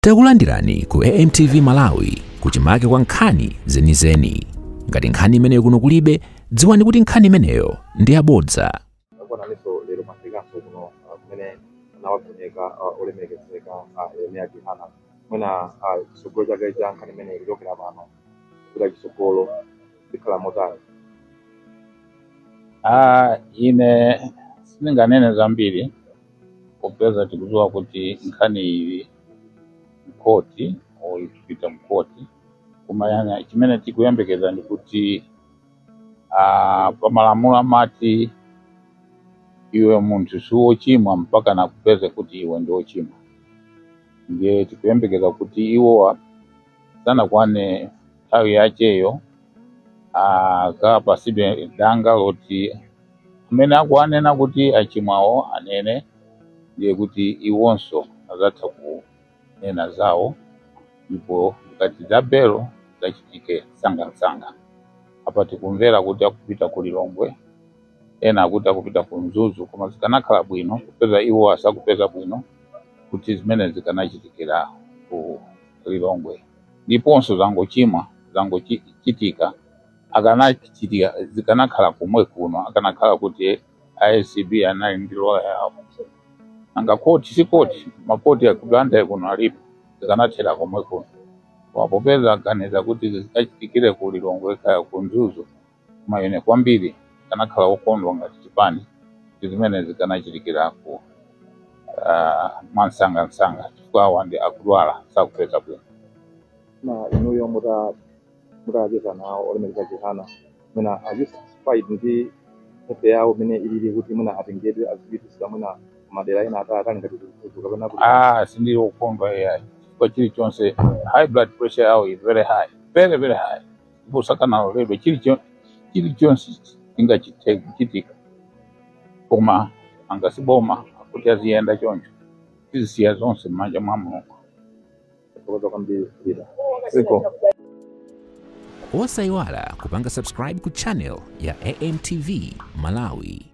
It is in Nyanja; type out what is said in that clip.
Takulandirani ku AMTV Malawi kuchimake kwa nkhani zenizeni. Ngati nkhani imeneyo kuno kulibe, dziwani kuti nkhani imeneyo ndi yabodza. Kuonaniso lero mafikanso kuno kumene anawagoneka olemekezeka Yeremiya Chihana, mwina chitsogolo chake cha nkhani imeneyi kuchokera pano kupita chitsogolo zikhala motani? Ah, ine sindinganene zambiri popeza tikudziwa kuti nkhani ili mkhoti or ikupita mkhoti, koma yana chimene tikuyembekeza ndi kuti pamalamulo amati iwe munthu siwochimwa mpaka nakupeze kuti iwe ndi wochimwa. Ndiye tikuyembekeza kuti iwowa sanakwane nthawi yacheyo akapasidwe danga loti amene akuanena kuti achimwawo anene, ndiye kuti iwonso azatha kunena zawo, ndipo ngati za belo zachitike msangamsanga. Apa tikumvera kuti akupita ku Lilongwe, ena akuti akupita ku Mzuzu, koma zikanakhala bwino kupeza iwo asakupeza bwino kuti zimene zikanachitikira ku Lilongwe. Ndiponso zangochimwa zangochitika, akanachitika zikanakhala kumwe kuno, akanakhala kuti ACB anali ndi loya yawo, anga koti si koti, makoti aku Blantyre kuno alipo, zikanathera komwe kuno. Wapopeza aganiza kuti zikachitikire ku Lilongwe kaya ku Mzuzu, koma ine kwambiri kanakhala wokondwa ngati chipani kuti zimene zikanachitikira ku mwansangamsanga, chifukwa awa ndi akudwala, sakupeza bwino. Na inuyo mutacheza nawo olemekezeka Chihana, mwina are you satisfied ndi health yawo imene ilili, kuti mwina atengedwe azipititsidwa mwina kumadera ena atali ngati ku kapena kuti? Ah, sindili wokondwa yayi, chifukwa chilichonse high blood pressure yawo is very high, very very high, ndipo sakanaloledwe chilichonse chingachite kuchitika, koma angasiboma akuti aziyenda choncho, tizisiya zonse m'manja mwa Mulungu. Tathokoza kwambiri, Peter. Ziko. Osayiwala kupanga subscribe ku channel ya AMTV Malawi.